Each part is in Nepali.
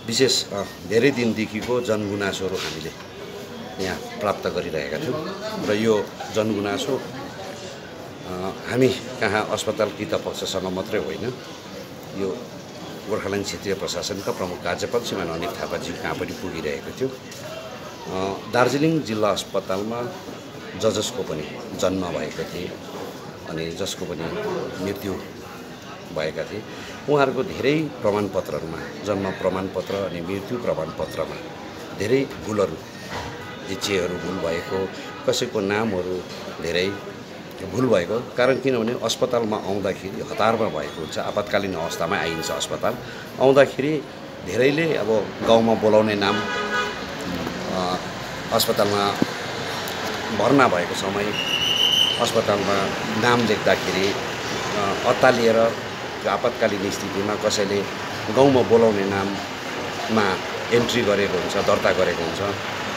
विशेष धेरै दिनदेखिको जनगुनासोहरू हामीले यहाँ प्राप्त गरिरहेका थियौँ र यो जनगुनासो हामी कहाँ अस्पताल कृतपक्षसँग मात्रै होइन, यो गोर्खाल्यान्ड क्षेत्रीय प्रशासनका प्रमुख कार्यपाल श्रीमान अनिल थापाजी कहाँ पनि पुगिरहेको थियो। दार्जिलिङ जिल्ला अस्पतालमा जसको पनि जन्म भएको थिए अनि जसको पनि मृत्यु भएका थिए, उहाँहरूको धेरै प्रमाणपत्रहरूमा, जन्म प्रमाणपत्र अनि मृत्यु प्रमाणपत्रमा धेरै भुलहरू, इच्छेहरू भुल भएको, कसैको नामहरू धेरै भुल भएको कारण किनभने अस्पतालमा आउँदाखेरि हतारमा भएको हुन्छ, आपतकालीन अवस्थामा आइन्छ अस्पताल आउँदाखेरि धेरैले अब गाउँमा बोलाउने नाम, अस्पतालमा भर्ना भएको समय अस्पतालमा नाम लेख्दाखेरि अत्तालिएर आपतकालीन स्थितिमा कसैले गाउँमा बोलाउने नाममा एन्ट्री गरेको हुन्छ, दर्ता गरेको हुन्छ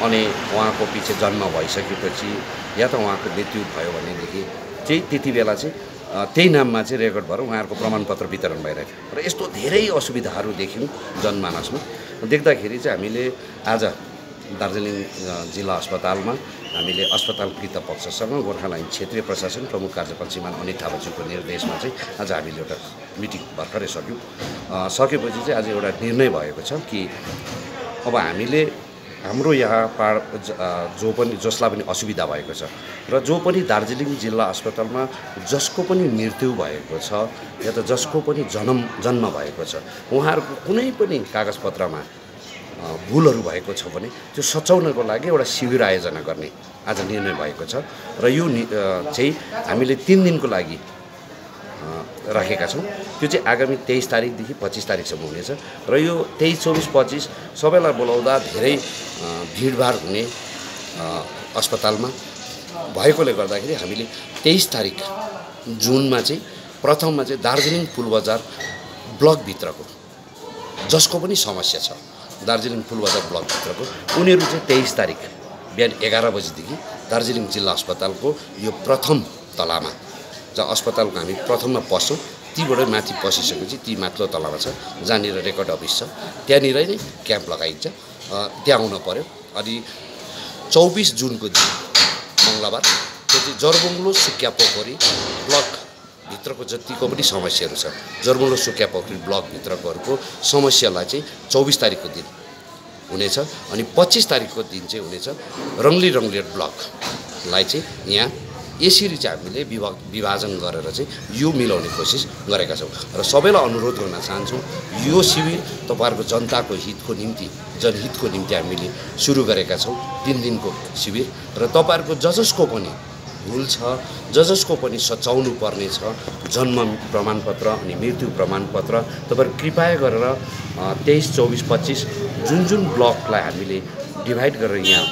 अनि उहाँको पछि जन्म भइसकेपछि या त उहाँको मृत्यु भयो भनेदेखि चाहिँ त्यति बेला चाहिँ त्यही नाममा चाहिँ रेकर्ड भएर उहाँहरूको प्रमाणपत्र वितरण भइरहेको थियो र यस्तो धेरै असुविधाहरू देख्यौँ जनमानसमा। देख्दाखेरि चाहिँ हामीले आज दार्जिलिङ जिल्ला अस्पतालमा हामीले अस्पताल कृतपक्षसँग गोर्खाल्यान्ड क्षेत्रीय प्रशासन प्रमुख कार्यपाल श्रीमान अनिल थापाजीको निर्देशमा चाहिँ आज हामीले एउटा मिटिङ भर्खरै सक्यौँ। सकेपछि चाहिँ आज एउटा निर्णय भएको छ कि अब हामीले हाम्रो यहाँ जसलाई पनि असुविधा भएको छ र जो पनि दार्जिलिङ जिल्ला अस्पतालमा जसको पनि मृत्यु भएको छ या त जसको पनि जन्म भएको छ, उहाँहरूको कुनै पनि कागजपत्रमा भुलहरू भएको छ भने त्यो सच्याउनको लागि एउटा शिविर आयोजना गर्ने आज निर्णय भएको छ र यो चाहिँ हामीले 3 दिनको लागि राखेका छौँ। त्यो चाहिँ आगामी 23 तारिकदेखि 25 तारिकसम्म हुनेछ र यो 23, 24, 25 सबैलाई बोलाउँदा धेरै भिडभाड हुने अस्पतालमा भएकोले गर्दाखेरि हामीले 23 तारिक जुनमा चाहिँ प्रथममा चाहिँ दार्जिलिङ पुलबजार ब्लकभित्रको जसको पनि समस्या छ, दार्जिलिङ पुलबजार ब्लकभित्रको उनीहरू चाहिँ 23 तारिक बिहान 11 बजीदेखि दार्जिलिङ जिल्ला अस्पतालको यो प्रथम तलामा, जहाँ अस्पतालको हामी प्रथममा पस्छौँ तीबाट माथि पसिसकेपछि ती माथिल्लो तलामा छ जहाँनिर रेकर्ड अफिस छ, त्यहाँनिर नै क्याम्प लगाइन्छ। त्यहाँ आउनु पर्यो। अनि 24 जुनको दिन मङ्गलबार त्यो चाहिँ जरबुङ्लो सुकिया पोखरी ब्लकभित्रको जतिको पनि समस्याहरू छ, जरबुङ्लो सुकिया पोखरी ब्लकभित्रकोहरूको समस्यालाई चाहिँ 24 तारिकको दिन हुनेछ अनि 25 तारिकको दिन चाहिँ हुनेछ रङ्गली ब्लकलाई चाहिँ यहाँ यसरी चाहिँ हामीले विभाजन गरेर चाहिँ यो मिलाउने कोसिस गरेका छौँ र सबैलाई अनुरोध गर्न चाहन्छौँ, यो शिविर तपाईँहरूको जनताको हितको निम्ति, जनहितको निम्ति हामीले सुरु गरेका छौँ। 3 दिनको शिविर र तपाईँहरूको जसको पनि भुल छ, जसको पनि सच्याउनु पर्ने छ, जन्म प्रमाणपत्र अनि मृत्यु प्रमाणपत्र तपाईँहरू कृपया गरेर 23, 24, 25 जुन ब्लकलाई हामीले डिभाइड गरेर यहाँ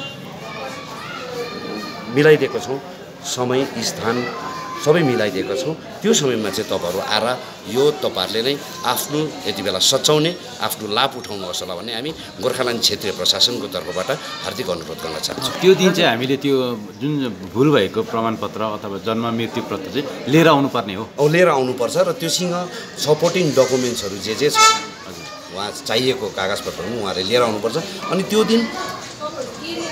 मिलाइदिएको छौँ, समय स्थान सबै मिलाइदिएको छौँ। त्यो समयमा चाहिँ तपाईँहरू आएर यो तपाईँहरूले नै आफ्नो यति बेला सच्याउने, आफ्नो लाभ उठाउनुहोस् होला भन्ने हामी गोर्खाल्यान्ड क्षेत्रीय प्रशासनको तर्फबाट हार्दिक अनुरोध गर्न चाहन्छौँ। त्यो दिन चाहिँ हामीले त्यो जुन भुल भएको प्रमाणपत्र अथवा जन्म मृत्यु पत्र चाहिँ लिएर आउनुपर्ने हो। लिएर आउनुपर्छ र त्योसँग सपोर्टिङ डकुमेन्ट्सहरू जे छ उहाँ चाहिएको कागजपत्रहरू उहाँहरूले लिएर आउनुपर्छ। अनि त्यो दिन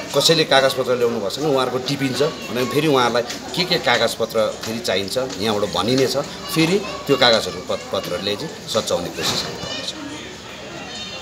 कसैले कागजपत्र ल्याउनु भएको छैन उहाँहरूको टिपिन्छ अनि फेरि उहाँहरूलाई के कागजपत्र फेरि चाहिन्छ यहाँबाट भनिनेछ, फेरि त्यो कागजहरू पत्रले चाहिँ सच्याउने कोसिस गर्छ।